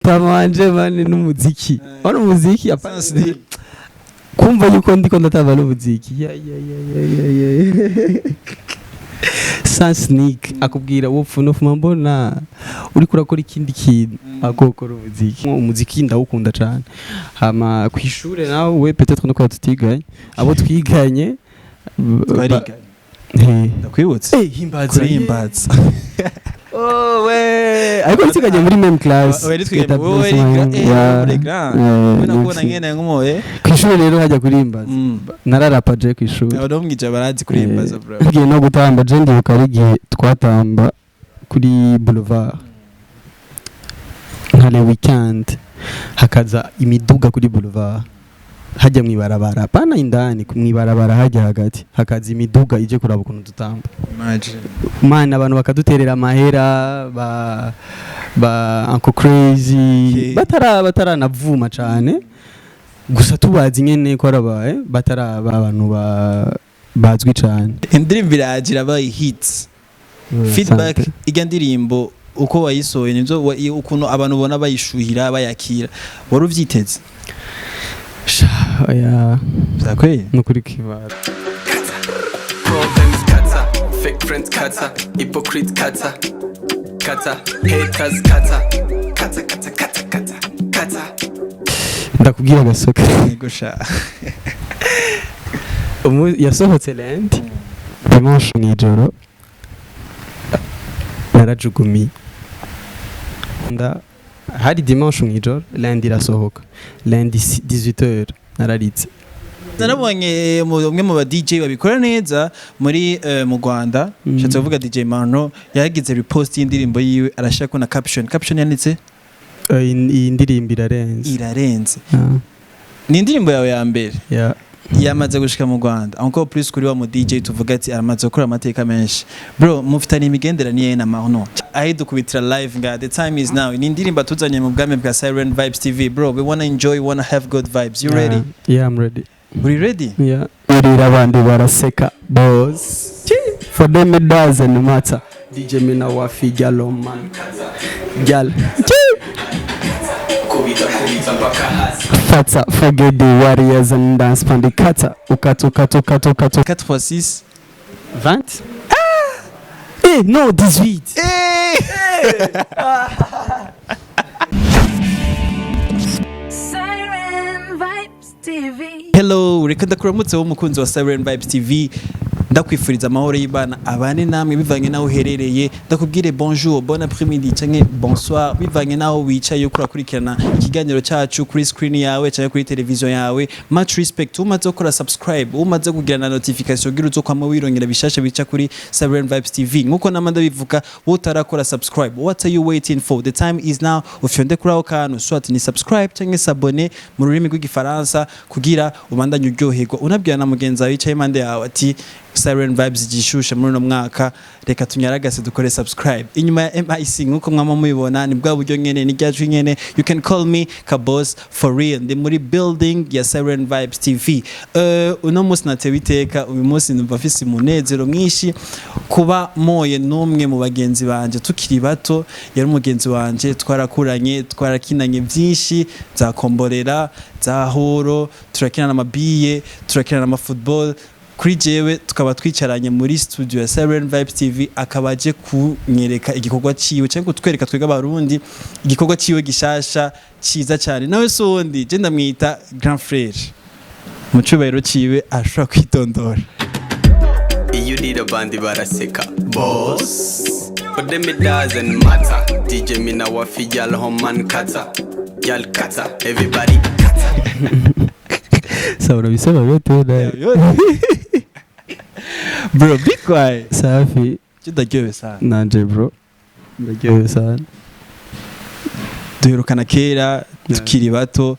Mutama wanje, man, n'umuziki wari umuziki apana kumva yuko ndiko ndatamba n'umuziki. Ya ya ya ya ya ya, sans sneak akubwira wopfu nofuma mbona uriko urakora ikindi kintu akokora umuziki. Umuziki ndawukunda cane. Hama kwishure nawe we peut-être nuko tutiganye, abo twiganye. Twariganye. Ndakwibutse. Eh, himbaza. Kuri Himbaza. Oh we, ariko twiganye muri même classe. Oya, twiganye, wowe wari muri grand, we nakubona ngene nk'umuye. Kw'ishure rero hajya kurimbaza, nararapa je kw'ishure. Abo mwija barazi kurimbaza, bro. Tugiye no gutamba, je ndibuka ari igihe twatamba kuri boulevard nka le weekend, hakaza imiduga kuri boulevard hajya mwibarabara, pana indani, mwibarabara hajya hagati, hakaza imiduga ije kuraba ukuntu dutamba. Imagine. Mana, abantu bakaduterera amahera, ba Uncle Crazy. Bataranavuma cane gusa, tubazi nyene ko arabaye, bataraba abantu bazwi cane. Indirimbo iraje, irabaye hit. Feedback ijya ndirimbo uko wayisohoye nivyo ukuntu abantu ubona bayishuhira, bayakira, wari uvyiteze? Sha, oya. Vyakweye. Nukuri kibara. Problems kata, fake friends kata, hypocrite kata, kata, haters kata, kata, kata, kata, kata, kata. Ndakubwira agasoka. Yego sha. Yasohotse lundi, dimanche mw'ijoro narajugumiye. Hari dimanche mw'ijoro, lundi irasohoka, lundi 18h nararitse. Narabonye umwe mu ba DJ babikora neza muri mu Rwanda, nshatse kuvuga DJ Mano, yagize repost y'indirimbo yiwe, arashirako na caption yanditse Iyi ndirimbo irarenze. Irarenze. Ah, Ni indirimbo yawe ya mbere yeah. yamaze gushika mu Rwanda, encore plus kuri wa mu DJ tuvuga ati aramaze gukora amateka menshi. Bro, mufitanye imigenderanire na Marno aho dukubitira live nga The Time Is Now, ni indirimbo tuzanye mu bwami bwa Siren Vibes TV. Bro, we wanna enjoy, we wanna have good vibes. You ready? Yeah, I'm ready. Uri ready? Yeah. Urira abandi baraseka, boss. For them it doesn't matter. DJ Mina wafi gyal man. Gyal. Kubita kubita mpaka hasi. Fata, forget the warriors and dance pan the kata. Ukata ukata ukata ukata. 4 x 6. 20? Eh non, 18. Eh! Siren Vibes TV. Hello, reka ndakuramutse wowe umukunzi wa Siren Vibes TV, ndakwifuriza amahoro y'Imana abane namwe bivanye naho uherereye. Ndakubwire bonjour, bon après-midi canke bonsoir bivanye naho wicaye uko urakurikirana ikiganiro cyacu kuri screen yawe canke kuri television yawe. Much respect umaze gukora subscribe, umaze kugira na notification kugira uzokwama wirongera bishasha bica kuri Siren Vibes TV. Nkuko nama ndabivuga, wowe utarakora subscribe, what are you waiting for? The time is now. Ufyonde kuri ako kantu, soit ni subscribe canke s'abonner mu rurimi rw'igifaransa, kugira ubandanye uryoherwa, unabwira na mugenzi wawe yicaye impande yawe ati Siren Vibes gishushe muri uno mwaka, reka tunyaragase dukore subscribe. Inyuma ya MIC, nkuko mwama mubibona, ni bwa buryo nyene, ni ryacu nyene. You can call me Kabos for real. Ndi muri building ya Siren Vibes TV. Uno munsi natewe iteka, uyu munsi numva mfise umunezero mwinshi kuba moye n'umwe mu bagenzi banje tukiri bato. Yari umugenzi wanje, twarakuranye, twarakinanye byinshi, za komborera, za horo, turakinana amabiye, turakinana amafootball. Kuri jewe tukaba twicaranye muri studio ya Siren Vibes TV, akaba aje kunyereka igikorwa ciwe cyangwa kutwereka twebwe abarundi igikorwa ciwe gishasha ciza cyane. Nawe si uwundi, je ndamwita grand frère. Mu cubahiro ciwe ashobora kwitondora. Iyo urira abandi baraseka, boss. For them it doesn't matter. DJ Mina wafi gyal home man kata, gyal kata, everybody kata. Sawa, unabisema vyote na Bro, be quiet. Safi. Je ndaryohewe sana. Nanje bro, ndaryohewe sana. Duherukana kera tukiri bato.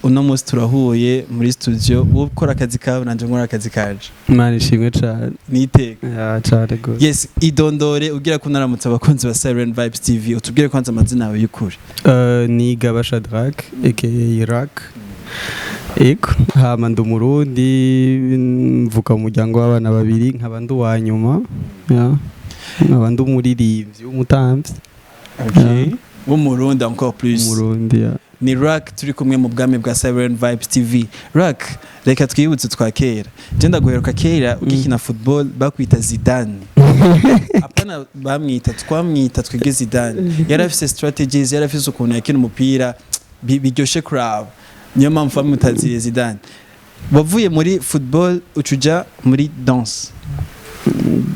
Uno munsi turahuye muri studio, wowe ukora akazi kawe, nanje nkora akazi kanje. Imana ishimwe cane. Niteka. Ya, cane gose. Yes, idondore ugira ko naramutse abakunzi ba Siren Vibes TV, utubwire kwanza amazina yawe y'ukuri. Ni Gaba Shadrack aka Iraq. Ego, hama ndi umurundi, mvuka mu muryango w'abana babiri, nkaba ndi uwa nyuma. Ya. Nkaba ndi umuririmbyi w'umutamvyi. Okay. W'Umurundi encore plus. Umurundi, ya. Ni Rack turi kumwe mu bwami bwa Siren Vibes TV. Rack, reka twibutse twa kera. Je ndaguheruka kera ugikina football, bakwita Zidane. Apana, bamwita, twamwita twebwe Zidane. Yari afise strategies, yari afise ukuntu yakina umupira biryoshe kuraba, niyo mpamvu bamutaziriye Zidane. Wavuye muri football ucuja muri danse.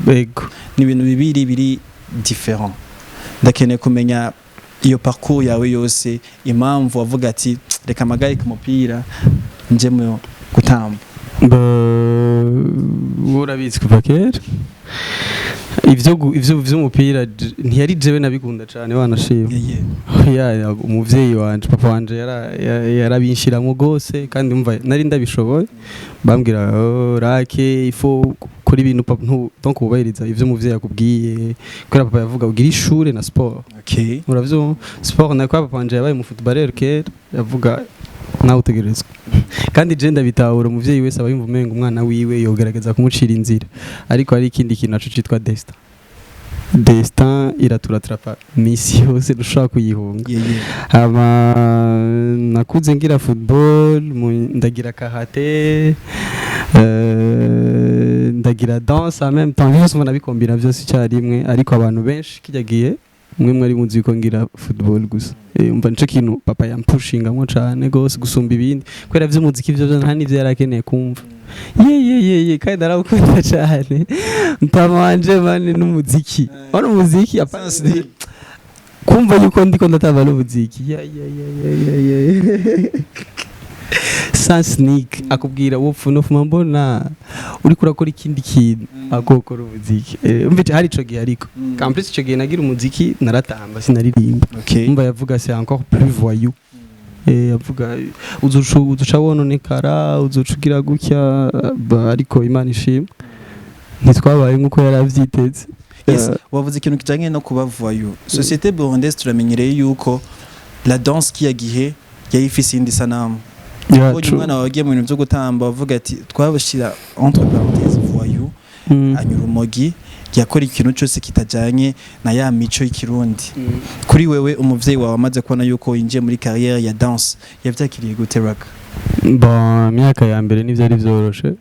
Ego. Ni ibintu bibiri biri différent. Ndakeneye kumenya iyo parcours yawe yose, impamvu wavuga ati reka mpagarike umupira nje mu gutamba. Urabizi kuva kera ivyo vy'umupira ntiyari jewe nabikunda cane, wanashima. Ya, umuvyeyi wanje, papa wanje, yarabinshiramwo gose, kandi umva nari ndabishoboye. Bambwira: "Oh, rake ifo kuri ibintu papa donc wubahiriza ivyo umuvyeyi akubwiye," kubera papa yavuga ugira ishure na sport. Uravyumva, sport na kwa papa wanje yabaye mu footballeur kera, yavuga nawe utegerezwa. Kandi je ndabitahura, umuvyeyi wese aba yumva umenga umwana wiwe yogerageza kumucira inzira, ariko hari ikindi kintu naco citwa destin. Destin iraturattrapa misi yose, ntushobora kuyihunga. Hama nakuze ngira football, ndagira karate, ndagira danse en même temps, byose mbona bikombina byose icyarimwe. Ariko abantu benshi kijya gihe mwe mwari muzi ko ngira football gusa. Umva nico kintu papa yampushingamwo cane gose gusumba ibindi, kubera vy'umuziki vyo nta n'ivyo yari akeneye kumva. Ye ye ye ye, kandi narawukunda cane, mpama wanje mani n'umuziki wari umuziki apana kumva yuko ndiko ndatamba n'umuziki. Ya ya ya ya ya ya, Sasnick akubwira wopfu nofuma mbona uriko urakora ikindi kintu akokora umuziki. Umva hari ico gihe, ariko en plus ico gihe nagira umuziki naratamba, sinaririmba. Umva yavuga c'est encore plus voyou. Yavuga uzuca wononekara, uzuca ugira gutya ariko Imana ishimwe ntitwabaye nk'uko yari avyiteze. Yes, wavuze ikintu kijanye no kuba voyou. Société burundaise turamenyereye yuko la danse kiya gihe yari ifise iyindi sanamu. Ubonye umwana wawe agiye mu bintu byo gutamba, bavuga ati twabashira entre parenthèses voyou, anyura urumogi, yakora ikintu cyose kitajanye na ya mico y'ikirundi. Kuri wewe, umuvyeyi wawe amaze kubona yuko winjiye muri carrière ya danse, yavyakiriye gute, Raka? Bon, imyaka ya mbere ntivyari vyoroshe,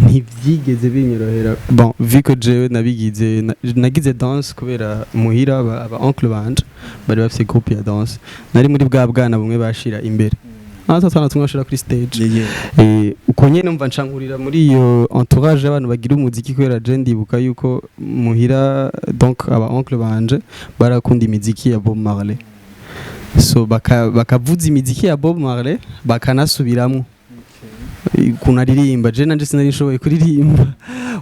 ntivyigeze binyorohera. Bon, vu que jewe nabigize nagize danse kubera muhira aba oncle banje bari bafise groupe ya danse, nari muri bwa bwana bumwe bashira imbere, natwe twana tumwe bashira kuri stage. Uko nyene umva ncankurira muri iyo entourage y'abantu bagira umuziki, kubera je ndibuka yuko muhira, donc aba oncle banje barakunda imiziki ya Bob Marley, so bakavuza imiziki ya Bob Marley, bakanasubiramwo ukuntu aririmba. Je nanje sinari nshoboye kuririmba,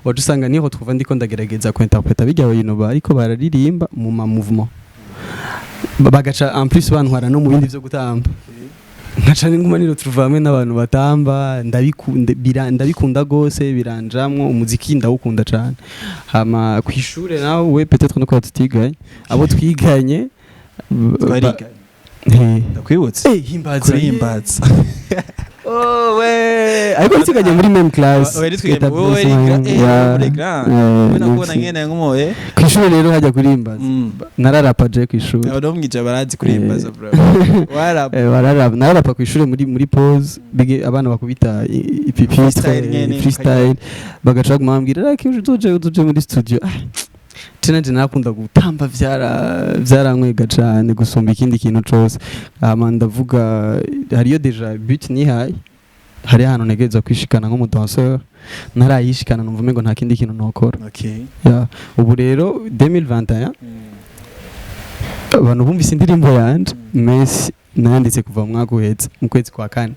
wacu usanga niho twumva ndiko ndagerageza kuinterpreta bijya bintu ariko bararirimba mu ma mouvement. Bagaca en plus bantwara no mu bindi vyo gutamba, nkaca nguma niro tuva hamwe n'abantu batamba. Ndabikunda, ndabikunda gose, biranjamwo. Umuziki ndawukunda cane. Hama kwishure nawe we peut-être nuko tutiganye, abo twiganye Twariganye. Ndakwibutse. Himbaza. Kuri Himbaza. Oh we, ariko twiganye muri même classe. Oya, twiganye, wowe uri grand. Wowe nakubona nyene nk'umuye. Kw'ishure rero hajya kurimbaza, nararapa je kw'ishure. Abo mwija barazi kurimbaza, bro. Warapa. Bararapa, nararapa kw'ishure muri pause, bige abana bakubita ipipitre. Freestyle nyene. Freestyle, bagaca baguma bambwira raki uzoje muri studio. Ah, je narakunda gutamba, vyarankwega cane gusumba ikindi kintu cose. Hama ndavuga hariyo déjà but nihaye, hari ahantu ntegerezwa kwishikana nk'umu danseur, ntarayishikana numva umengo nta kindi kintu nokora. Ya, ubu rero 2021 abantu bumvise indirimbo yanje Messi, nayanditse kuva mu mwaka uheze mu kwezi kwa kane.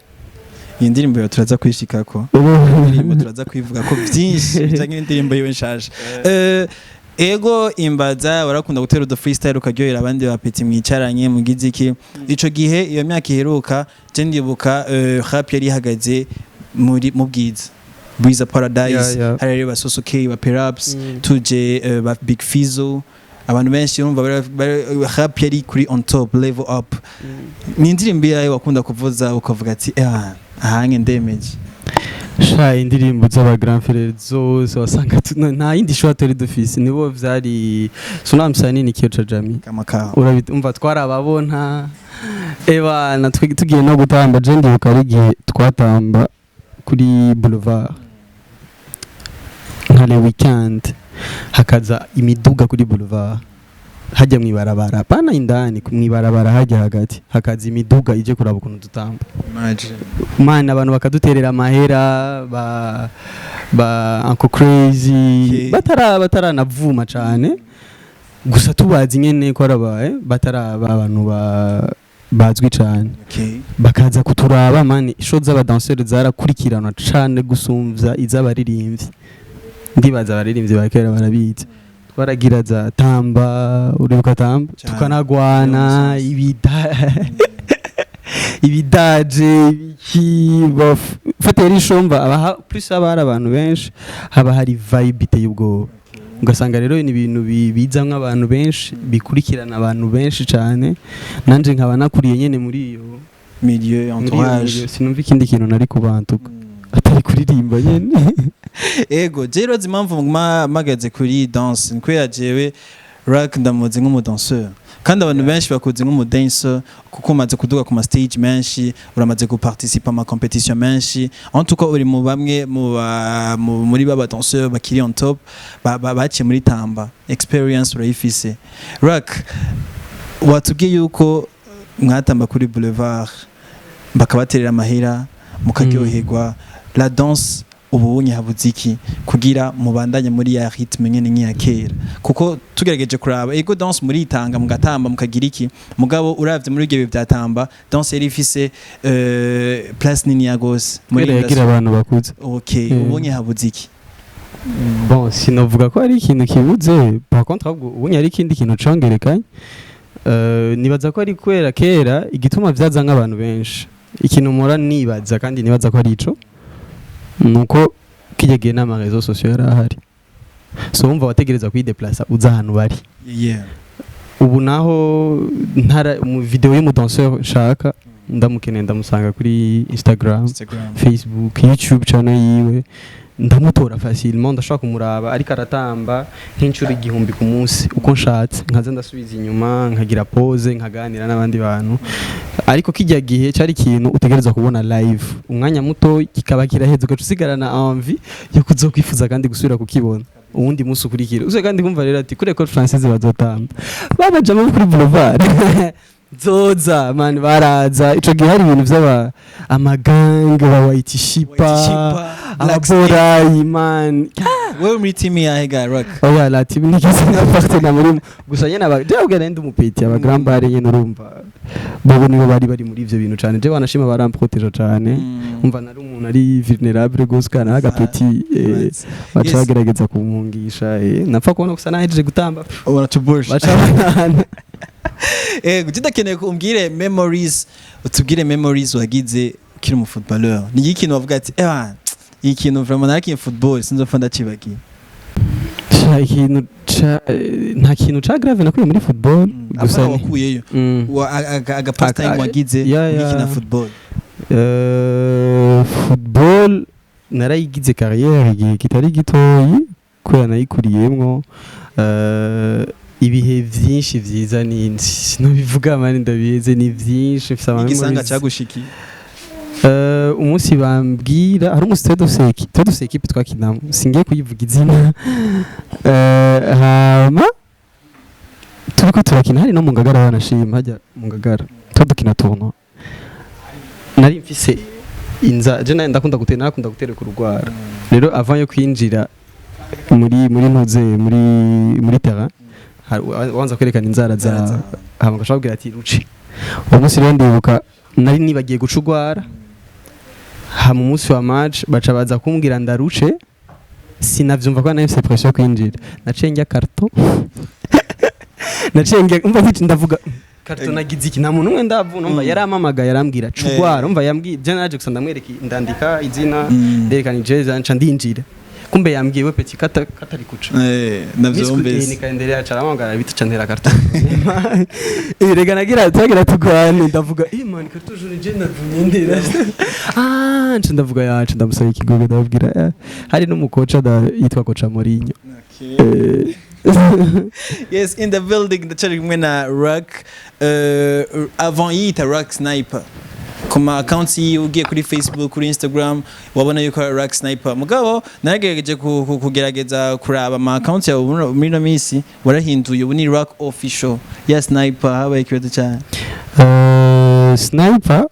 Iyi ndirimbo yawe turaza kwishikako, indirimbo turaza kwivuga ko byinshi bijanye n'indirimbo yiwe nshasha. Ego imbaza, warakunda gutera udu freestyle ukaryohera abandi ba petit mwicaranye mugize iki ico gihe, iyo myaka iheruka. Je ndibuka rap yari ihagaze muri mu Bwiza, Bwiza Paradise. Hari rero ba Sosoke, ba Peraps, tuje ba Big Fizzo, abantu benshi urumva rap yari kuri on top, level up. Ni indirimbo yawe wakunda kuvuza ukavuga ati: "Ah, ahange ndemeje"? Sha, indirimbo z'aba grand frère zose wasanga nta yindi shwa turi dufise, nibo vyari Suna Msanii ni Kioo cha Jamii. Kama kawa. Urabumva, twarababona ebana tugiye no gutamba. Je ndibuka ari igihe twatamba kuri boulevard nka le weekend, hakaza imiduga kuri boulevard hajya mwibarabara, pana indani mwibarabara hajya hagati, hakaza imiduga ije kuraba ukuntu dutamba. Imagine. Mana, abantu bakaduterera amahera, ba Uncle Crazy bataranavuma cane, gusa tubazi nyene ko arabaye bataraba abantu bazwi cane, bakaza kuturaba. Mani, show z'abadanseri zarakurikiranwa cane gusumvya iz'abaririmbyi. Ndibaza abaririmbyi ba kera barabizi. Twaragira za tamba, uribuka tamba? Cane. Tukanagwana ibidaje ibiki fatera ishomba abaha plus haba hari abantu benshi, haba hari vibe iteye ubwoba. Ugasanga rero ni ibintu bizamwo abantu benshi, bikurikirana abantu benshi cane. Nanje nkaba nakuriye nyene muri iyo milieu, muri iyo entourage. milieu. Sinumva ikindi kintu nari kubantuka atari kuririmba nyene. Ego, je rero impamvu mpagaze kuri danse ni kubera jewe Rock ndamuzi nk'umudanseur, kandi abantu benshi bakuzi nk'umudancer, kuko umaze kuduga ku ma stage menshi, uramaze guparticipa ama competition menshi. En tout cas uri mu bamwe muri ba danseur bakiri on top baciye muri tamba, experience urayifise. Rock, watubwiye yuko mwatamba kuri boulevard bakabaterera amahera mukaryoherwa. La danse ubu habuze iki kugira mubandanye muri ya rythme nyene nk'iya kera? Kuko tugerageje kuraba, ego, danse muritanga mugatamba mukagira iki, mugabo uravye muri ibyo bihe bya tamba, danse yari ifise place nini ya gose muri Kubera yagira industry. abantu bakuze. Ubonye habuze iki? Bon, sinovuga ko ari ikintu kibuze. Par contre ahubwo ubunye ari ikindi kintu congerekanye. Nibaza ko ari kubera kera igituma vyaza nk'abantu benshi, ikintu mpora nibaza kandi nibaza ko ari ico, nuko kirya gihe n'ama réseaux sociaux yari ahari, so wumva wategereza kwideplasa uza ahantu bari. Ubu naho ntara mu video y'umudanseur nshaka, ndamukeneye, ndamusanga kuri Instagram, Instagram. Facebook, YouTube channel yiwe, ndamutora facilement. Ndashobora kumuraba ariko aratamba nk'inshuro 1000 ku munsi uko nshatse, nkaza ndasubiza inyuma, nkagira pause, nkaganira n'abandi bantu. Ariko kijya gihe cyari ikintu utegereza kubona live umwanya muto kikaba kiraheze, ugaca usigarana envie yo kuzokwifuza kandi gusubira kukibona uwundi munsi ukurikira uze kandi kumva rero ati kuri École Française bazotamba, babajamo kuri boulevard nzoza. Man, baraza. Ico gihe hari ibintu vy'aba amagange ba White Shipa, ababorayi, man. Wewe muri team yahe ga, Rock? Oya, la team nigeze naparte muri, gusa nyene aba jewe ubwo ndi umupeti, aba grand bare nyene, urumva bobo nibo bari muri ivyo bintu cane. Jewe wanashima baramproteja cane. Umva, nari umuntu ari vulnerable gose kana agapeti, baca bagerageza kumungisha, napfa kubona gusa nahejeje gutamba, Uratubusha. baca banana. Ego, tudakeneye ko umbwire memories, utubwire memories wagize ukiri mu footballeur. Ni iki kintu wavuga ati: "Eh, iki kintu vraiment narakinye football, sinzopfa ndacibagiye"? Sha, ikintu ca nta kintu ca grave nakuye muri football gusa Apana wakuyeyo, aga pastime wagize ugikina football. Football narayigize carrière igihe kitari gitoyi kubera nayikuriyemwo. Ibihe vyinshi vyiza ni sinobivuga mani ndabizi, ni vyinshi, mfise ama igisanga memories. cyagushikiye. Umunsi bambwira, hari umunsi twari dufise équipe twakinamo, singiye kuyivuga izina. Hama turiko turakina, hari no mu Ngagara, banashima hajya mu Ngagara, twari dukina tournoi. Nari mfise inza, je ndakunda gutera, narakunda gutereka urugwara. Rero avant yo kwinjira muri ntuze muri terrain, wanza kwerekana inzara za, hama ngashobora kubwira ati ruce. Uwo munsi rero ndibuka nari nibagiye guca urwara. Hama umunsi wa match baca baza kumbwira ndaruce, sinavyumva ko nari mfise pression yo kwinjira. Naciye njya carton, naciye njya, umva nkici ndavuga carton, nagize iki? Nta muntu umwe ndavuna. Umva, yarampamagaye arambwira cugwara. Umva, yambwiye je naje gusa ndamwereka, ndandika izina, nderekana ijezi, nca ndinjira. Kumbe yambwiye we petit kata katari kuca. Navyumvise. Nikaendelea charamangara bitu cantera carton. Rega nagira twagira tugwane, ndavuga man, carton jaune je navumye ndera. Ah, nca ndavuga yacu, ndamusaba ikigogo, ndababwira hari n'umukoca yitwa koca Mourinho. Yes, in the building ndacyari kumwe na Rock, avant yiyita Rock Sniper ku ma accounts yiwe. Ugiye kuri Facebook, kuri Instagram, wabona yuko ari Rock Sniper. Mugabo naragerageje kugerageza kuraba ama accounts yawe muri ino minsi, warahinduye, ubu ni Rock Official ya Sniper. Habaye ikibazo cyane? Sniper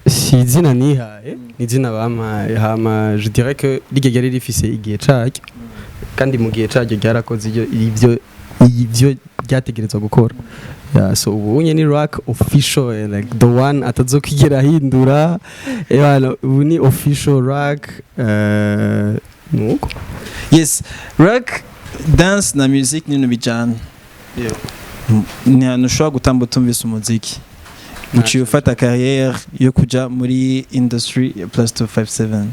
si izina nihaye, ni izina bampaye. Hama je dirais que rirya ryari rifise igihe caryo, kandi mu gihe caryo ryarakoze ivyo ryategerezwa gukora. Yeah, so ubu unye ni Rock Official, like the one atazokigera ahindura. Bana, ubu ni Official Rock, nuko. Yes, rock dance na music ni ibintu bijana. Ni ahantu ushobora gutamba utumvise umuziki. Uciye ufata carrière yo kuja muri industry ya +257.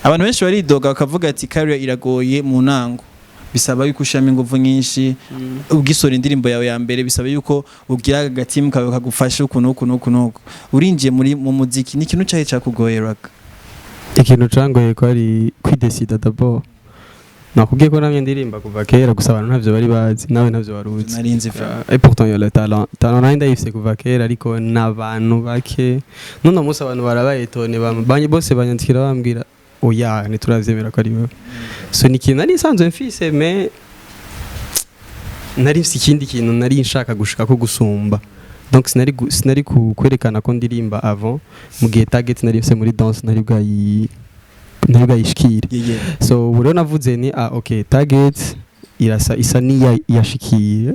Abantu benshi baridoga bakavuga ati career iragoye mu ntango, bisaba yuko ushiramo ingufu nyinshi. Ugisora indirimbo yawe ya mbere, bisaba yuko ugira agatimu kawe kagufasha uku n'uku n'uku n'uku. Urinjiye muri mu muziki, ni ikintu cyahe cyakugoye, Rock? Ikintu cangoye ko ari kwidesida d'abord. Nakubwiye ko namye ndirimba kuva kera, gusa abantu ntavyo bari bazi, nawe ntavyo wari uzi. Narinzi fra. Et pourtant yo le talent nari ndayifise kuva kera, ariko n'abantu bake. None munsi abantu barabaye tone banye bose banyandikira bambwira oya, ntituravyemera ko ari wewe. So ni ikintu nari nsanzwe mfise, mais nari mfise ikindi kintu nari nshaka gushika ko gusumba. Donc sinari kwerekana ko ndirimba avant, mu gihe target nari mfise muri dance nari bwayishikire. So ubu rero navuze ni ah ok, target irasa isa niya yashikiye,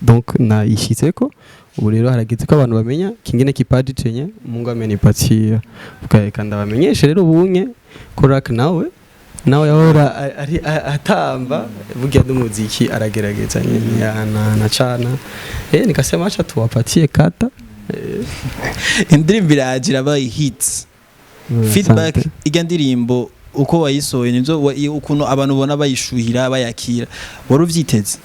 donc nayishitseko. Ubu rero harageze ko abantu bamenya kingine kipaji chenye Mungu amenipatia, ukareka ndabamenyeshe rero ubunye ko Rock nawe yahora ari atamba burya n'umuziki aragerageza nyene ya na cana, nikasema acha tuwapatie kata. Indirimbo iraje, irabaye hit. Feedback Asante. ijya ndirimbo uko wayisohoye nivyo ukuntu abantu ubona bayishuhira, bayakira, wari uvyiteze?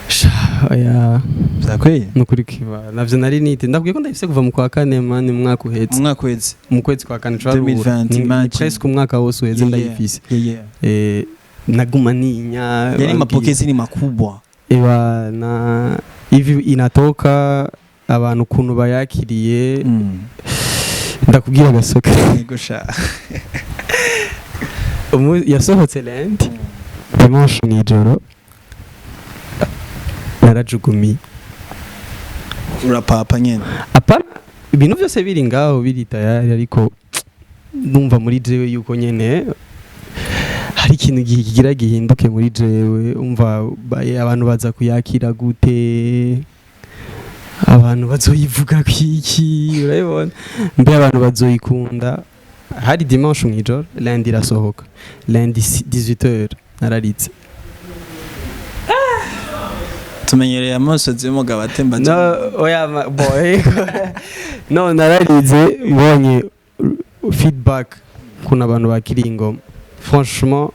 Sha, oya. Vyakweye? Nukuri kiba navyo nari nite. Ndakubwiye ko ndayifise kuva mu kwa kane, mani, mu mwaka uhetse. Umwaka uheze. Mu kwezi kwa kane turaruhura. 2020, Ni imagine. presque umwaka wose uheze ndayifise. Naguma ninya. Yani mapokezi ni makubwa. Eba na hivi inatoka, abantu ukuntu bayakiriye. Ndakubwira agasoka. Yego sha. Yasohotse lundi, dimanche mw'ijoro narajugumiye. Urapapa nyene. Apana, ibintu byose biri ngaho, biri tayari, ariko numva muri jewe yuko nyene hari ikintu kigira gihinduke muri jewe. Umva abantu baza kuyakira gute, abantu bazoyivuga kwiki, urabibona mbe abantu bazoyikunda. Hari dimanche mw'ijoro, lundi irasohoka, lundi 18h nararitse. Tumenyereye amosozi y'umugabo atemba. No, oya, boy, no, nararize mbonye feedback ukuntu abantu bakiriye ingoma. Franchement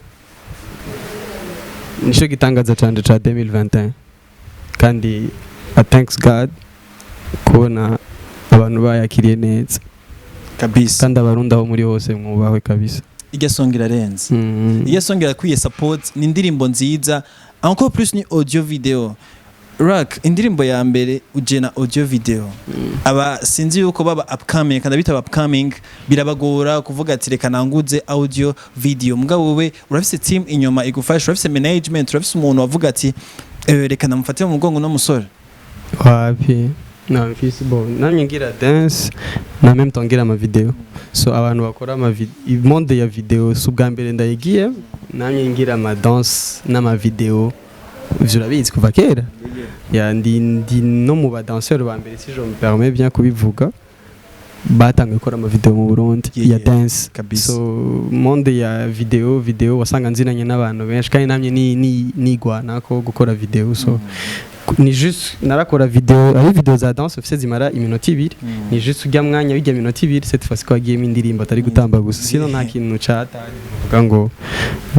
nico gitangaza canje ca 2021, kandi thanks God kubona abantu bayakiriye neza. Kabisa. Kandi Abarundi aho muri hose mwubahwe kabisa. Irya song irarenze. Irya song irakwiye support, ni indirimbo nziza, encore plus ni audio video. Rock, indirimbo ya mbere ujena audio video. Aba sinzi yuko baba upcoming, kandi bita upcoming birabagora kuvuga ati reka nanguze audio video. Mugabo wewe urafise team inyuma igufasha, urafise management, urafise umuntu wavuga ati reka namufate mu mugongo no musore. Wapi, na mfise bon, namye ngira dance na même temps ngira ama video. So abantu bakora ama monde ya video si ubwa mbere ndayigiye. Namye ngira ama dance n'ama video, ivyo urabizi kuva kera. Ya ndi no mu ba danseur ba mbere, si je me permets bien kubivuga, batangiye gukora ama video mu Burundi ya dance. Kabisa. So monde ya video wasanga nzinanye n'abantu benshi, kandi namye ni nigwana ko gukora video. So ni juste narakora video, ari video za dance ufise zimara iminota 2. Ni juste ujya mwanya w'ijya minota 2, cette fois ko wagiyemo indirimbo atari gutamba gusa, sino nta kintu catari. Uvuga ngo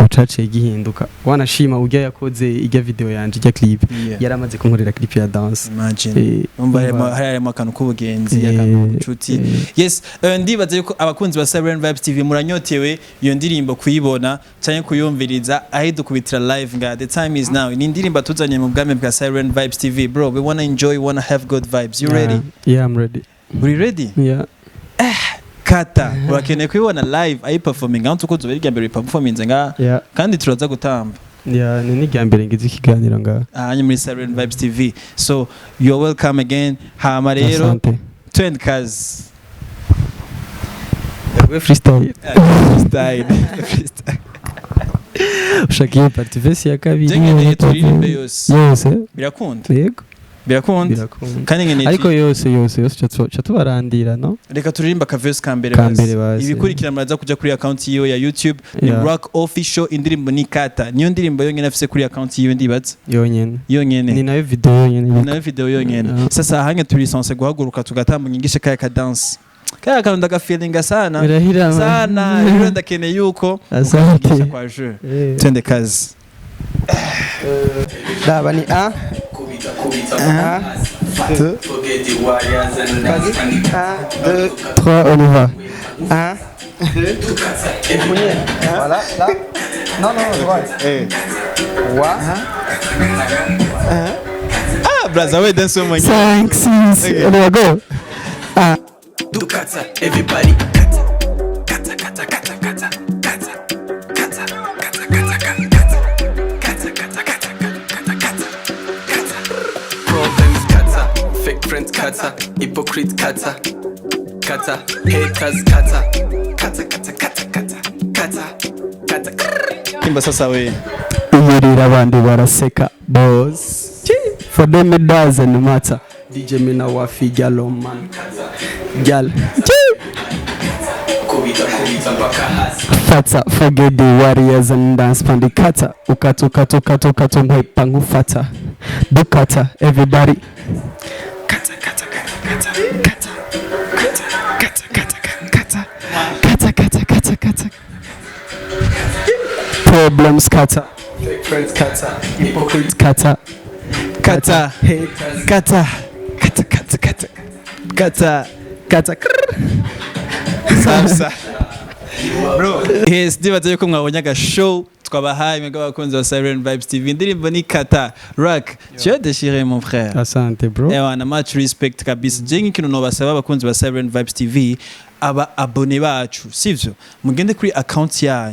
caciye gihinduka. Wanashima urya yakoze irya video yanje, irya clip, yaramaze kunkorera clip ya dance. Imagine. Umva, harimo akantu k'ubugenzi, akantu k'ubucuti. Yes, ndibaza yuko abakunzi ba Siren Vibes TV muranyotewe iyo ndirimbo kuyibona cyangwa kuyumviriza aho dukubitira live nga the time is now. Ni indirimbo tuzanye mu bwami bwa Siren Vibes TV. Bro, we wanna enjoy, we wanna have good vibes. You ready? Yeah, I'm ready. Uri ready? Yeah. Kata urakeneye kuyibona live ayi performing aho tuko tubiri rya mbere performing nga kandi turaza gutamba. Yeah, ni n'irya mbere ngize ikiganiro ngaha. Ahanye muri Siren Vibes TV, so you're welcome again. Hama rero, Asante. twende kazi. Ndaguhe freestyle? Freestyle, freestyle. Ushaka iyo partie, verse ya kabiri? Je nkeneye turirimbe yose. Yose? Birakunda? Yego. Birakunda. Birakunda. Kandi nkeneye Ariko yose yose yose ca tubarandira, no? Reka turirimbe akaverse ka mbere Ka basi. mbere basi. Ibikurikira muraza kuja kuri account yiwe ya YouTube, ni Rock Official. Indirimbo ni Kata, niyo ndirimbo yonyene afise kuri account yiwe, ndibaza. Yonyene. Yonyene. Ni nayo video yonyene. Ni nayo video yonyene. Sasa hanya turi censé guhaguruka tugatamba, nyigishe kaya ka dance, kaya kantu ndagafeelinga sana. Birahira. Sana. Rero ndakeneye yuko Asante. ukanyigisha kwa jeu. Twende kazi. Daba ni 1, 1, 2, vas-y, 1, 2, 3, on y va. 1, 2, voilà, là. Non, non, droite. 3, Ah, braza, we dance mwenyewe. 5, 6, on y va, go. Dukata, everybody kata, kata, kata, kata, kata, kata, kata, kata, kata, kata, kata, kata, kata, kata, kata, kata. Problems kata, fake friends kata, hypocrite kata, kata, haters kata, kata, kata, kata, kata, kata, kata. Imba sasa we. Iyerera abandi baraseka, boss. For them it doesn't matter. DJ Mina wafi gal man gal. Kubita, kubita mpaka hasi. Fata, forget the warriors and dance pandi kata ukata ukata ukata ukata nkwepa nkufata dukata everybody. Kata, kata, kata, kata, kata, kata, kata, kata, kata. Kata kata kata kata. Problems kata, Fake friends kata, hypocrite kata. Kata. Haters. Kata, kata, kata, kata, kata. Kata. Krrr. Sasa bro, yes, ndibaza yuko mwabonye aga show twabahaye mwebwe abakunzi ba Siren Vibes TV. Indirimbo ni Kata. Rock, tu as déchiré, mon frère. Asante, bro. Ewa na much respect kabisa. Je nk'ikintu nobasaba abakunzi ba Siren Vibes TV, aba abone bacu, sivyo, mugende kuri account ya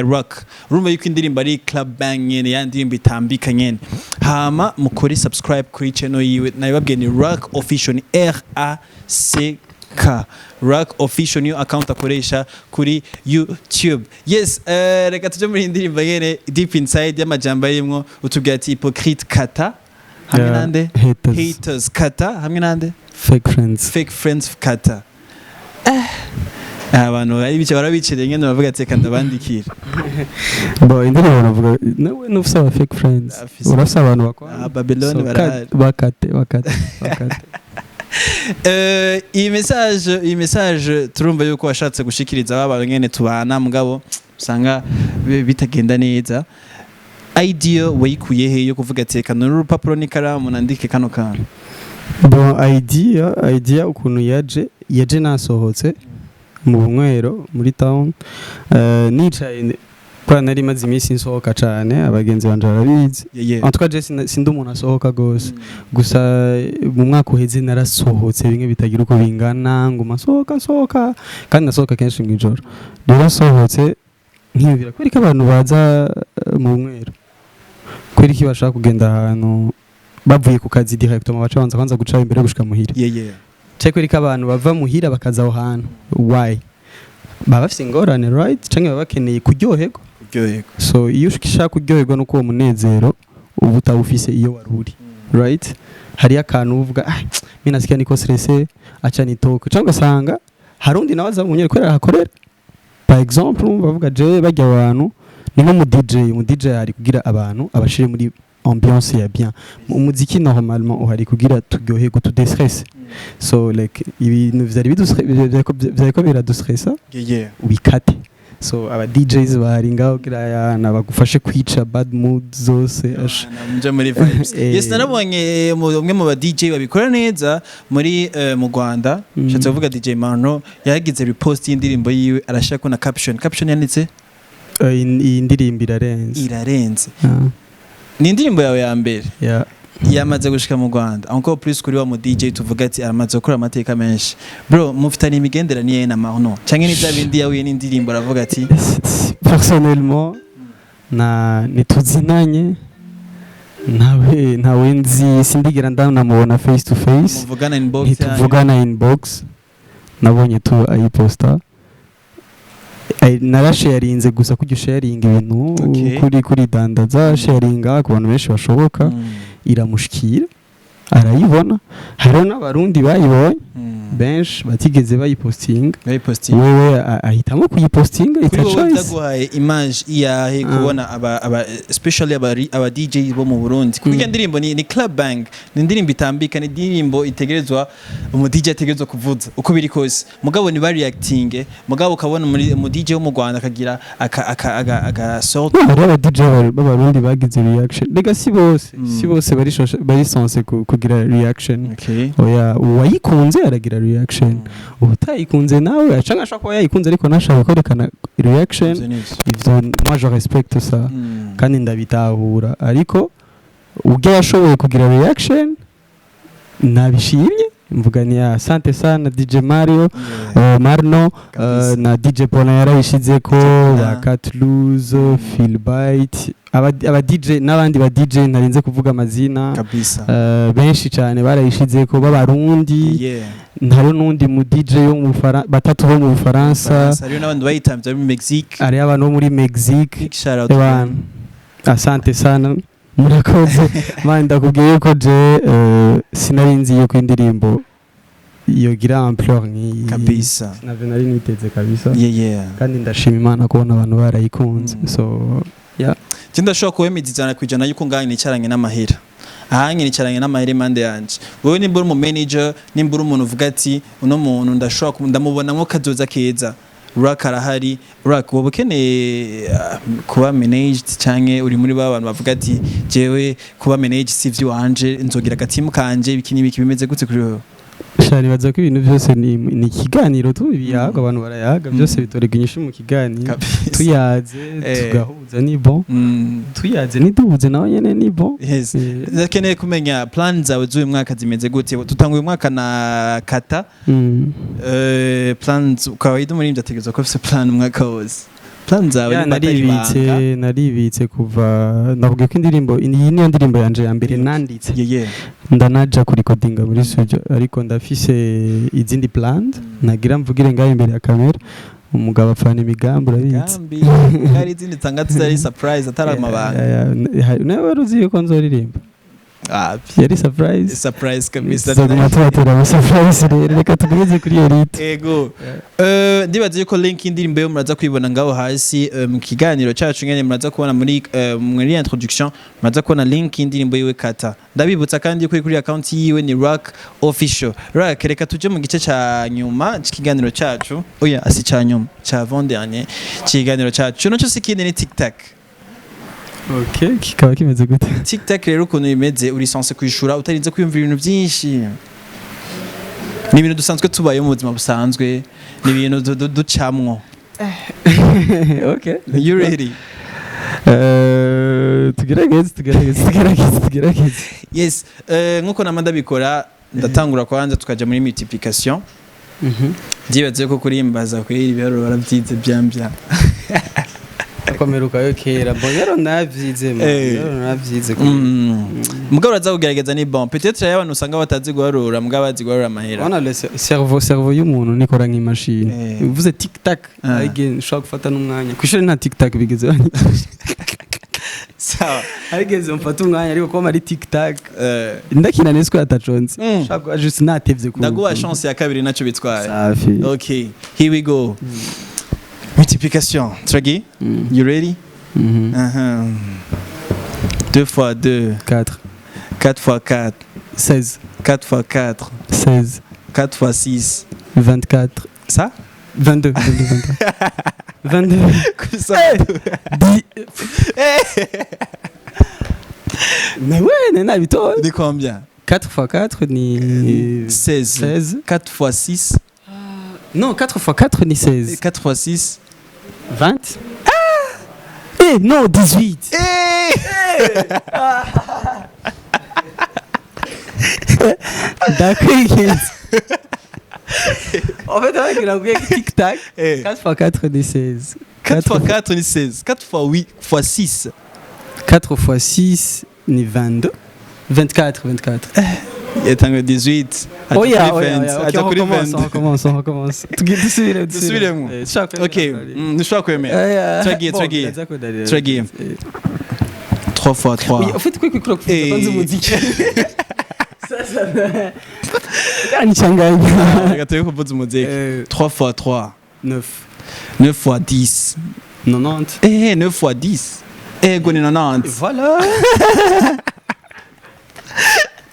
Rock. Urumva yuko indirimbo ari club bang nyene, ya ndirimbo itambika nyene. Hama mukore subscribe kuri channel yiwe. Nabibabwiye, ni Rock Official, ni RACK, Rock Official, niyo account akoresha kuri YouTube. Yes, reka tuje muri iyi ndirimbo nyene, deep inside y'amajambo arimwo. Utubwira ati hypocrite kata hamwe nande? Haters. Haters kata hamwe nande? Fake friends. Fake friends kata. Abantu bari bice barabiciriye nyene, bavuga ati reka ndabandikira. Bo indirimbo navuga nawe nufise aba fake friends. Afise. Urafise abantu bakwanga. Ah, Babylon. So, Barahari. Bakate bakate bakate. Iyi message turumva yuko washatse gushikiriza aba nyene tubana, mugabo usanga bitagenda neza. Idea wayikuye he yo kuvuga ati reka nure urupapuro n'ikaramu nandike kano kantu? Bon, idea ukuntu yaje nasohotse mu bunywero muri town, nicaye kubera nari maze iminsi nsohoka cane, abagenzi banje barabizi. En tout cas je sindi umuntu asohoka gose, gusa mu mwaka uheze narasohotse bimwe bitagira uko bingana, nguma nsohoka nsohoka, kandi nasohoka kenshi mw'ijoro. Rero nsohotse nkiyumvira kubera ko abantu baza mu bunywero, kubera iki bashaka kugenda ahantu bavuye ku kazi directement, baca banza kwanza guca imbere yo gushika muhira, cyo kubera ko abantu bava muhira bakaza aho hantu, why? Baba bafise ingorane, right? Canke baba bakeneye kuryoherwa. Kuryoherwa. So iyo ushaka kuryoherwa nuko uwo munezero uba utawufise iyo wari uri, right? Hariyo akantu uvuga: "Ah, mimi nasikia niko stressé, acha nitoke." Cyangwa ugasanga hari undi nawe aza mu nyeri kubera ahakorera. Par exemple, bavuga je bajya abantu ni nko mu DJ. Mu DJ ari kugira abantu abashire muri ambiance ya bien. Umuziki normalement uhari kugira turyoherwe, tudestresse. So like ibintu vyari vyariko biradustressa, ubikate. So aba DJs bahari ngaho kugira yana bagufashe kwica bad mood zose. Asha. Muje muri vibes. Yes, narabonye umwe mu ba DJ babikora neza muri mu Rwanda. Nshatse kuvuga DJ Mano yagize repost y'indirimbo yiwe, arashaka na caption yanditse Iyi ndirimbo irarenze. Irarenze. Ah, Ni indirimbo yawe ya mbere yeah. yamaze gushika mu Rwanda, encore plus kuri wa mu DJ tuvuga ati aramaze gukora amateka menshi. Bro, mufitanye imigenderanire na Marno canke ni bya bindi yahuye n'indirimbo aravuga ati? Personnellement, na ntituzinanye, ntawe nzi, sindigera ndanamubona face to face. Muvugana inbox yanyu? Ntituvugana inbox. Nabonye tu ayiposta. Narasharinze gusa, kujya usharinga ibintu kuri dandaza, sharinga ku bantu benshi bashoboka. Iramushikira, arayibona. Hariho n'Abarundi bayibonye benshi batigeze bayipostinga. Bayipostinga. Wewe ahitamo kuyipostinga. It's Kuri a wowe choice. byaguhaye image iyahe kubona aba especially aba DJ bo mu Burundi, kuko iyo ndirimbo ni club bang, ni indirimbo itambika, ni indirimbo itegerezwa umu DJ ategerezwa kuvuza uko biri kose, mugabo ni ba reacting, mugabo ukabona muri mu DJ wo mu Rwanda akagira aka sort. No, hariho aba DJ b'Abarundi bagize reaction. Rega si bose, si bose bari censé kugira reaction. Oya, uwayikunze aragira reaction, utayikunze nawe canke ashobora kuba yayikunze ariko ntashaka kwerekana reaction. Ivyo nivyo. Ivyo moi je respecte ça kandi ndabitahura, ariko ubwo yashoboye kugira reaction nabishimye, mvuga ni asante sana DJ Mario, Marno, Kabisa. na DJ Paulin yarayishizeko, Paulin. ba Catloose, Philbyte, aba DJ n'abandi ba DJ ntarinze kuvuga amazina. Kabisa. Benshi cyane barayishizeko b'Abarundi. Ntari n'undi mu DJ wo mu batatu bo mu Bufaransa. Faransa, hariyo n'abandi bayitamvye muri Mexique. Hariho abantu bo muri Mexique. Big shout out. Ebana, asante sana, murakoze. Man, ndakubwiye yuko je sinari nzi yuko indirimbo yogira ampleur nk'iyi. Kabisa. Navyo nari niteze kabisa. Kandi ndashima Imana kubona abantu barayikunze. So yeah. Je ndashobora kuwemeza 100% yuko ngaha nicaranye n'amahera, ahanye nicaranye n'amahera impande yanje. Wewe nimba uri umu manager, nimba uri umuntu uvuga ati uno muntu ndashobora ndamubonamwo kazoza keza, Rock arahari. Rock, wowe ukeneye kuba managed canke uri muri ba bantu bavuga ati jewe kuba managed si ivy'iwanje, nzogira agatimu kanje, ibiki n'ibiki? Bimeze gute kuri wewe? Sha, nibaza ko ibintu byose ni ikiganiro, tu ibiyaga abantu barayaga, byose bitorega inyishu mu kiganiro. Tuyaze, tugahuza, ni bon. Tuyaze ntiduhuze, nawe nyene ni bon. Ndakeneye kumenya plan zawe z'uyu mwaka zimeze gute. Tutanguye umwaka na kata. Plans, kawaida umuririmbyi ategerezwa kuba afise plan umwaka wose. Plan zawe Ya, nimba atari ibanga? Naribitse kuva navuga ko indirimbo iyi niyo ndirimbo yanje ya mbere nanditse, ndanaja kurikodinga muri studio, ariko ndafise izindi plans nagira mvugire ngaho imbere ya kamera. Umugabo apfana imigambi, urabizi. Gambi hari izindi tanga zari surprise, atari amabanga. Nawe wari uzi yuko nzoririmba? Ah, yari surprise. Surprise kabisa. Tuzaguma tubatera ama surprise rero, reka tugeze kuri iyo rite. Ego. Ndibaza yuko link y'indirimbo yo muraza kwibona ngaho hasi mu kiganiro cacu nyene, muraza kubona muri introduction, muraza kubona link y'indirimbo yiwe Kata. Ndabibutsa kandi ko kuri account yiwe ni Rock Official. Rock, reka tuje mu gice ca nyuma c'ikiganiro cacu. Oya, asi ca nyuma, ca avant dernier c'ikiganiro cacu. Naco si kindi, ni tic tac. Okay, kikaba kimeze gute? Tic tac rero ukuntu bimeze, uri censé kwishura utarinze kwiyumvira ibintu byinshi. Ni ibintu dusanzwe tubayeho mu buzima busanzwe, ni ibintu ducamwo. You ready? Tugerageze, tugerageze, tugerageze, tugerageze. Yes, nkuko nama ndabikora, ndatangura kwanza tukaja muri multiplication. Ndibaze ko kurimbaza kuri ibiharuro barabyize byambya. Akomerukayo kera bo rero navyize man. Rero navyize. Mugabo uraza kugerageza, ni bon. Peut-être hariyo abantu usanga batazi guharura, mugabo bazi guharura amahera. Ona le cerveau y'umuntu nikora nk'imashini. Uvuze tic tac, arige nshobora gufata n'umwanya. Kw'ishuri nta tic tac bigeze banyigisha. Sawa. Arigeze mfata umwanya, ariko kuba ari tic tac ndakina neswe ataconze. Nshobora kuba juste natevye ku Ndaguha chance ya kabiri, naco bitwaye. Safi. Okay, here we go. Multiplication. Tragi, you ready? Mhm. 2 fois 2, 4. 4 fois 4, 16. 4 fois 4, 16. 4 fois 6. 24. Ça? 22, 22, 23. 22. Kubisa. Mais ouais, nena bitoye. Ni combien? 4 fois 4 ni 16. 16. 4 fois 6. Non, 4 fois 4 ni 16. 4 fois 6. 20. Eh non, 18. Eh. D'accord. En fait, avec la tic tac, Eh. 4 fois 4 ni 16. 4 fois 4 ni 16. 4 fois 8 fois 6. 4 fois 6 ni 22. 24, 24. Yatanga 18. Oh yeah, Aja oh kuri yeah, 20. yeah. Ok, Aja on kuri recommence, on 20. recommence, on recommence. Dusubire, Dusubiremo. Eh, shaka Ok, ntushobora kwemera. Turagiye, turagiye. Turagiye. 3 fois 3. Oui, en fait, quoi, quoi, quoi, Eh. kwanza umuziki. Sasa kanichanganya. Reka turi kuvuza umuziki. 3 fois 3. 9. 9 fois 10. 90. Eh, 9 fois 10. Ego ni 90. Voilà.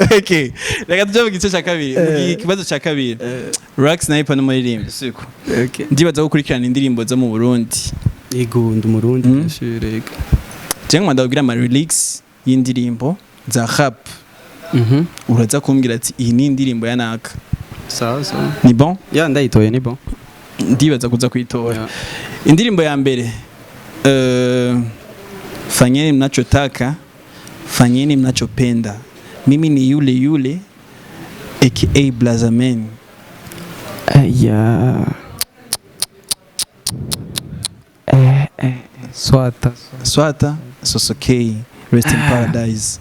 Ok. Reka tujye mu gice cya kabiri. Mu kibazo cya kabiri. Rock Sniper n'umuririmbyi, siko? Ok. Ndibaza gukurikirana indirimbo zo mu Burundi. Ego, ndi umurundi, bien sûr, ego. Jewe nkunda kugira ama lyrics y'indirimbo za rap. Uraza kumbwira ati iyi ni indirimbo ya naka. Sawa sawa. Ni bon? Ya, ndayitoye, ni bon. Ndibaza kuza kuyitora. Yeah. Indirimbo ya mbere, fanyeni mnachotaka, fanyeni mnachopenda, mimi ni yule yule aka Blazaman. Aya. Eh, eh, swata. Swata Sosokei, rest in paradise.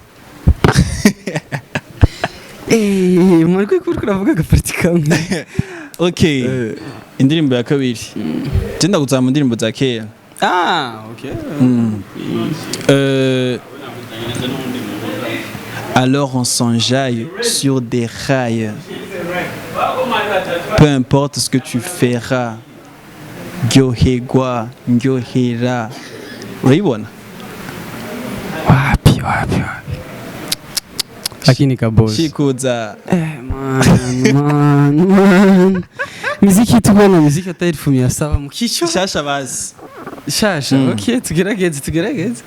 Eh, muri kuri kuravuga agaparti kamwe. Okay, indirimbo ya kabiri, je ndaguzama mu ndirimbo za kera. Ah, ok. Alors on s'enjaille sur des rails. Peu importe ce que tu feras. Gyohegwa, Gyohera. Urayibona? Wapi, wapi, wapi. Lakini kabosi. Shikuza. Eh, man, man, man. Miziki tubona miziki hata 1700 mu kichwa. Shasha basi. Shasha, okay, tugerageze, tugerageze.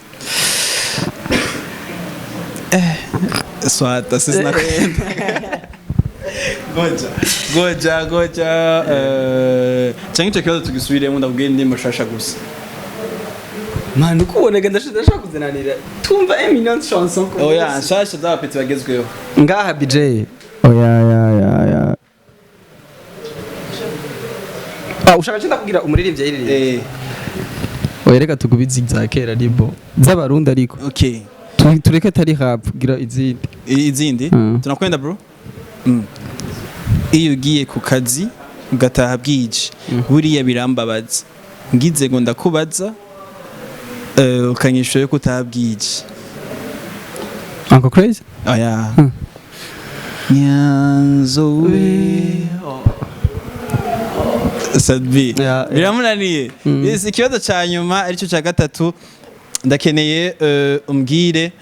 Swata, sisi nakwenda. Goja. Goja, goja. Cyangwa icyo kibazo tugisubiremo, ndabwira indirimbo shasha gusa. Man, uko ubonaga ndashaka kuzananira. Tumva 1 million de chansons. Oya, shasha z'abapeti bagezweho. Ngaha BJ. Oya, ya, ya, ya. Ah, ushaka cyenda kugira umuririmbyi ayiririmba. Eh, Oya, reka tugubize iza kera ribo. Z'abarundi ariko. Okay. Tureke atari rap, gira izindi. Izindi tunakwenda bro. Iyo ugiye ku kazi ugataha bwije, buriya birambabaza, ngize ngo ndakubaza, ukanyishura yuko utaha bwije. Uncle Crazy? Oya. Nyanzowe Sadbi. Yeah, yeah. Biramunaniye. Yes, ikibazo cya nyuma aricyo cya gatatu, ndakeneye umbwire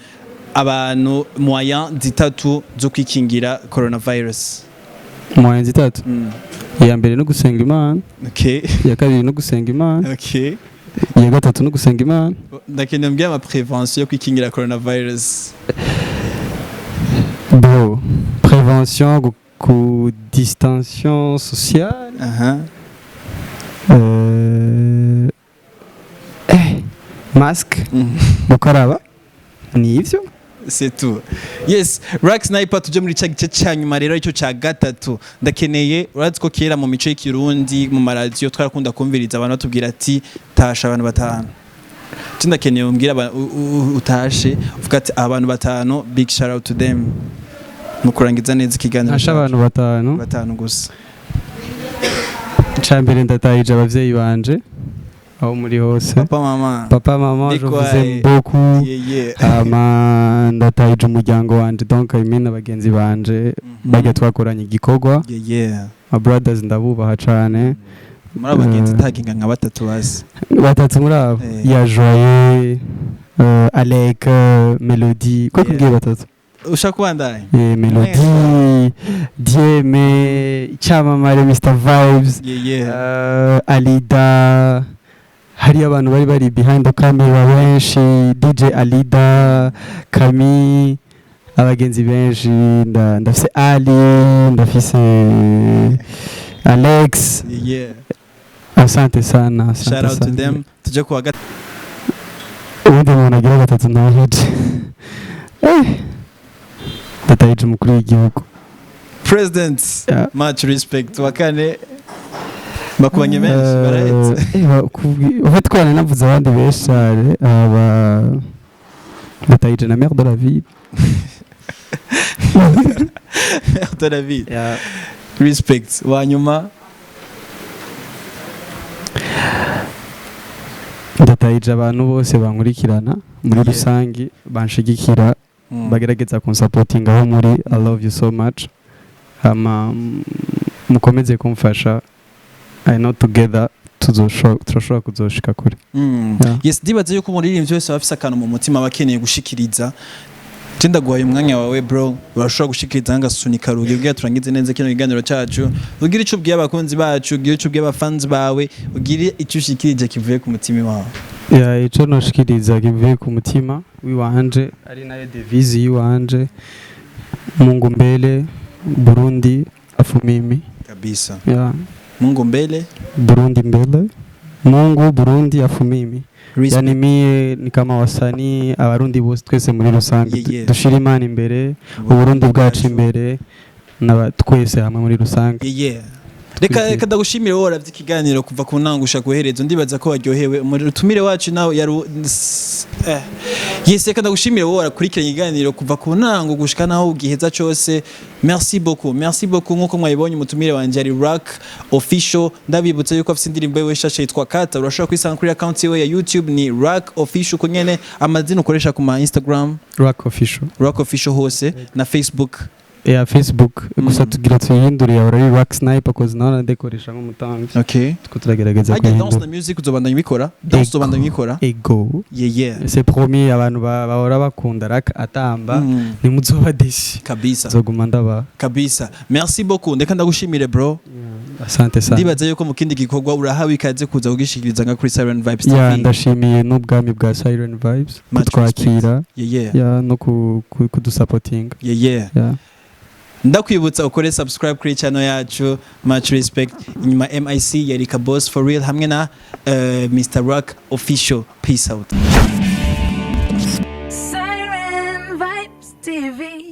abantu moyen zitatu zo kwikingira coronavirus. Moyen zitatu. Iya mbere no gusenga Imana, Okay. iya kabiri no gusenga Imana, Okay. iya gatatu no gusenga Imana. Ndakeneye umbwire ama prévention yo kwikingira coronavirus. Bro, prévention ku distanciation sociale. Aha. Masque, gukaraba. Ni ivyo? C'est tout. Yes, Rock Sniper, tuje muri cya gice cya nyuma rero, icyo cya gatatu. Ndakeneye, urazi ko kera mu mico y'ikirundi mu maradiyo twarakunda kumviriza abantu batubwira ati tasha abantu batanu. Cyo ndakeneye umbwire utashe uvuga ati abantu batanu, big shout out to them. Mu kurangiza neza ikiganiro. Ntasha abantu batanu. Batanu gusa. Icya mbere, ndatahije abavyeyi banje aho muri hose. Papa, mama. Papa, mama, je vous aime Ndikwaye. beaucoup. Yeah. Hama ndatahije umuryango wanje, donc I mean abagenzi banje bajya twakoranye igikorwa. Yeah. My brothers, ndabubaha cane. Muri abo bagenzi taginga nka batatu basi. Batatu muri abo? Eh. Ya Joye, Alec, Melody ko kubwiye batatu. Ushaka kubandanya? Melody, Dieme, icyamamare Mr Vibes, Yeah. Alida, Hari abantu bari behind the camera benshi, DJ Alida, Kami, abagenzi benshi, ndafise Ali, ndafise Alex. Asante sana, asante Shout out to sana. them. Tuje kuwa gatatu. Ubundi umuntu agira gatatu ntahije, ndatahije umukuru w'igihugu. President. Yeah. Much respect. Wa kane, bakubanye benshi barahetse. En fait twana navuze abandi benshi cyane, aba ndatahije na maire de la ville. De la ville. Yeah. Respect. Wa nyuma? Ndatahije abantu bose bankurikirana muri rusangi, banshigikira, bagerageza kunsapotinga aho muri. I love you so much. Hama mukomeze kumfasha. I know together turashobora kuzoshika kure. Yeah. Yes, ndibaza yuko umuririmbyi wese aba afise akantu mu mutima aba akeneye gushikiriza. Je ndaguhaye umwanya wawe, bro, urashobora gushikiriza nk'agasunika rugi ubwira turangize neza kino kiganiro cacu. Ugire ico ubwiye abakunzi bacu, ugire ico ubwiye abafans bawe, ugire ico ushikirije kivuye ku mutima wawe. Yeah, ico noshikiriza kivuye ku mutima wiwanje, ari nayo devise yiwanje: Mungu mbele, Burundi, afu mimi. Kabisa. Yeah. Mungu mbele. Burundi mbele, Mungu, Burundi, afu mimi. Respect. Yani mie ni kama wasanii, abarundi bose twese muri rusange, dushira Imana imbere, Uburundi bwacu imbere, n'aba twese hamwe muri rusange. Yeah. Reka Twizeye. reka ndagushimire wowe waravye ikiganiro kuva ku ntango gushika guherezo. Ndibaza ko waryohewe. Umutumire wacu nawe yari yes, reka ndagushimire wowe warakurikiranye ikiganiro kuva ku ntango gushika naho ugiheza cose. Merci beaucoup, merci beaucoup. Nkuko mwabibonye, umutumire wanje ari Rock Official. Ndabibutsa yuko afise indirimbo yiwe shasha yitwa Kata. Urashobora kuyisanga kuri account yiwe ya YouTube, ni Rock Official kunyene amazina ukoresha ku ma Instagram. Rock Official. Rock Official hose na Facebook. Ya, Facebook gusa tugira tuyihindure, yahora ari Rock Sniper, cause naho ndekoresha nk'umutambyi. Tuko turagerageza Harya dance kuyihindura. na music uzobandanya ubikora? Dance uzobandanya ubikora? Ego. C'est promis, abantu bahora bakunda Rock atamba, ntimuzoba déçus. Kabisa. Nzoguma ndaba. Kabisa, merci beaucoup. Ndeka ndagushimire, bro. Asante sana. Ndibaza yuko mu kindi gikorwa urahawe ikaze kuza kugishikiriza nka kuri Siren Vibes Ya, TV. ndashimiye n'ubwami bwa Siren Vibes Much. kutwakira, ya, no kudusapotinga. Ya. Ndakwibutsa ukore subscribe kuri channel yacu. Much respect. Inyuma mic yari Boss for real hamwe na Mr Rock Official. Peace out.